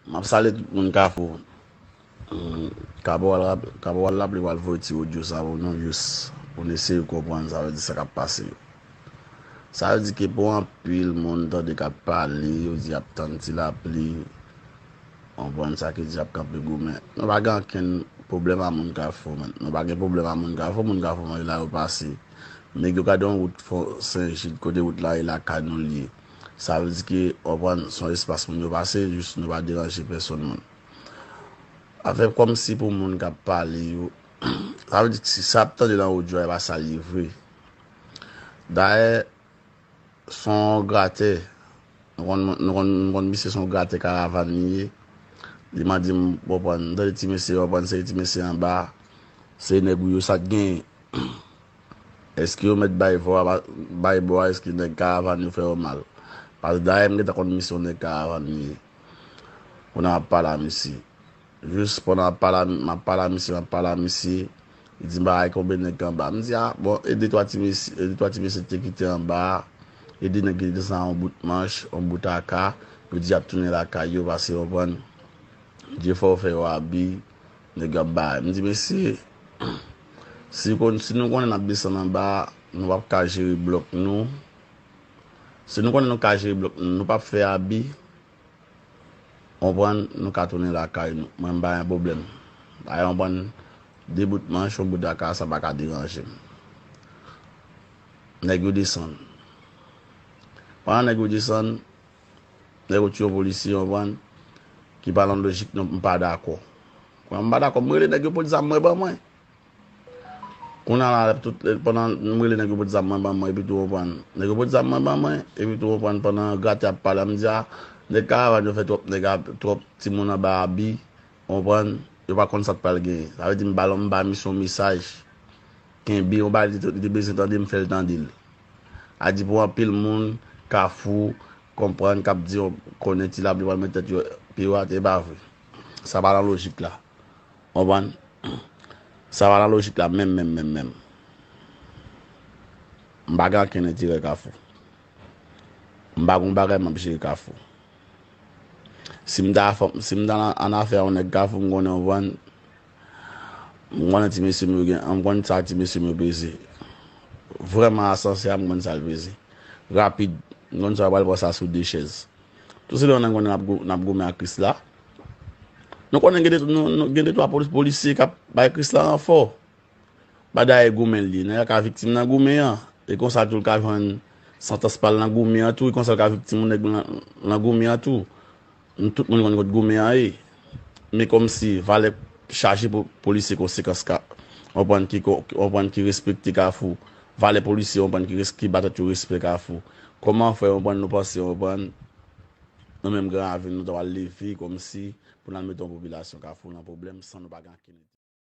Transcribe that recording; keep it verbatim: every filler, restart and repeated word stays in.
M ap salye tout moun Kafou. Hmm, Kapowal rap-, Kapowal Lapli pral voye ti odyo sa pou nou, jis pou n eseye konprann sa vle di sa k ap pase yo. Sa vle di ke pou anpil moun tande k ap pale, yo di y ap tann Ti Lapli, konprann sa ki di y ap kanpe goumen. Nou pa gen okenn pwoblèm a moun Kafou, menn. Nou pa gen pwoblèm a moun Kafou, moun Kafou manje la yo pase. Nèg yo gade yon wout fò Sen Jid, kote wout la ye lakay nou l ye. Sa vle di ke, konprann, se yon espas moun yo pase, jis nou pa deranje pèsonn moun. Afè kòmsi pou moun k ap pale yo, sa vle di ke si sa ap tande nan odyo a, e pa sa l ye vre. Dayè, se yon gratè. Nou konn, nou konn, nou konn misye se yon gratè karavàn li ye. Li mande m, konprann, m tande ti mesye, konprann, se ti mesye anba, se nèg ou yo, sa k genyen? Èske yo mèt bay vwa, bay bò a, èske nèg karavàn yo fè yo mal? Paske dayè m gentan konn misye yon nèg karavàn li ye. Kounye a m ap pale a misye. Jis pandan m ap pale a, m ap pale a misye, m ap pale a misye, li di m bagay konbyen nèg ki anba. M di, a, bon, e de twa ti mesye, e de twa ti mesye te kite anba a, e de nèg ki te desann yon bout manch, yon bout aka, yo di y ap tounen lakay yo, paske, konprann, Dye fè w fè yo abi, nèg yo ap bay. M di, mesye, si, kon, si nou konnen n ap desann anba a, nou p ap ka jere blòk nou. Si nou konnen nou ka jere blòk nou, nou p ap fè abi, konprann, nou ka tounen lakay nou. Mwen, m pa gen pwoblèm. Dayè, konprann, de bout manch, yon bout aka, sa pa ka deranje m. Nèg yo desann. Pandan nèg yo desann, nèg yo tiye yon polisye, konprann, ki pa nan lojik nou, m pa dakò. Kòm m pa dakò, m rele nèg yo pot zam mwen ban mwen. Kounye a la, tout, pandan m rele nèg yo pot zam mwen ban mwen, epi tou konprann. Nèg yo pot zam mwen ban mwen, epi tou konprann, pandan gratè ap pale, m di, a, nèg karavàn yo fè twòp nèg a, twòp timoun anba abi, konprann, yo pa konn sa k pral genyen. Sa vle di m ba l, m ba misye yon mesaj. Kenbe yon bagay li te, li te bezwen tande, m fè l tande l. A di pou anpil moun, Kafou, konprann, k ap di, konnen Ti Lapli pral met tèt yo pi wo atè, e pa vre. Sa pa nan lojik la. Konprann? Sa pa nan lojik la menm, menm, menm, menm. M pa gen okenn enterè Kafou. M pa gen bagay m ap jere Kafou. Si m ta fè, si m ta nan, an afè yon nèg Kafou, m konnen, konprann, m konnen ti mesye m yo gen, m konnen sa ti mesye m yo peze. Vrèman, asansè a, m konn sa l peze. Rapid, m konn sa yo pral pran sa sou de chèz. Tou se lè nou konnen n ap gou-, n ap goumen ak Krisla. Nou konnen gen de, nou, nou, gen de twa polis, polisye k ap bay Krisla ranfò. Pa dayè goumen l ye. Nèg la ka viktim nan goumen an. E konsa tou l ka jwenn santans pa l nan goumen an tou. E konsa l ka viktim yon nèg nan, nan goumen an tou. Nou tout moun konn kot goumen an ye. Men kòmsi valè chaje pou polisye konsekans ka, konprann ki ko-, konprann ki respekte Kafou. Valè polisye konprann ki res-, ki ba tèt yo respè Kafou. Kòman fè konprann nou panse konprann nou menm Gran Ravin nou ta pral leve kòmsi pou n al mete yon popilasyon Kafou nan pwoblèm san nou pa gen ankenn